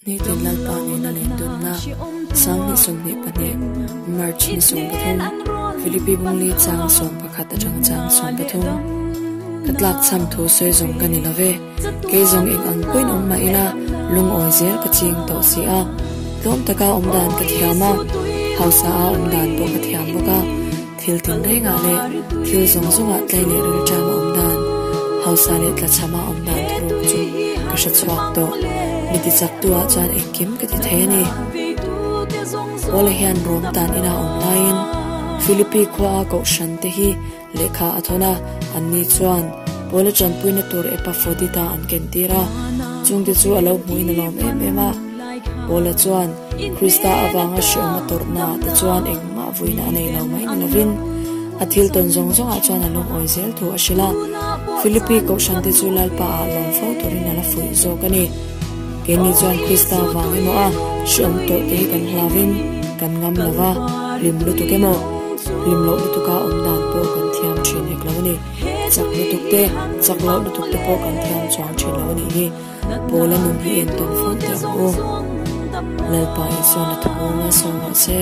Nitin Lalpa nena lendunna 2022 March ni 13 Philippi bungli chang 11 atanga chang 13 Ka tlak chham thu sawi zawng ka ni lo ve. Kei zawng eng ang pawhin awm mah ila lungawi zel ka ching tawh si a. Tlawm taka awm dan ka thiam a, hausa a awm dan pawh ka thiam bawk a. Thil tinrengah leh thil zawng zawngah tlai leh rilṭam a awm dan, hausa leh tlachhama awm dan thuruk chu ka hre chhuak tawh. Mi tichaktu ah chuan engkim ka ti thei a ni. Paula hian Rom tan ina awm laiin Philippi khua a kohhran te hi lehkha a thawn a, anni chuan Paula ṭanpuina tur Epafrodita an kentir a, chungte chu a lo hmuhin a lawm em em a. Paula chuan Krista avanga hreawm a tawrhna te chuan engmah vuina a nei lo mai ni lovin, a thil tawn zawng zawngah chuan a lungawi zel thu a hrilh a. Philippi kohhran te chu Lalpa ah lawm fo turin a la fuih zawk a ni. Keini chuan Krista vang emaw a hreawm tawh te hi kan hlauvin kan ngam lo va, hlim lutuk emaw, hlim loh lutuka awm dan pawh kan thiam thin hek lo a ni. Chak lutuk te, chak loh lutuk te pawh kan thiam chuang thin lo a nih hi. Paula nun hi entawn fo teh ang u. Lalpa Isuan a thu malsawm rawh se.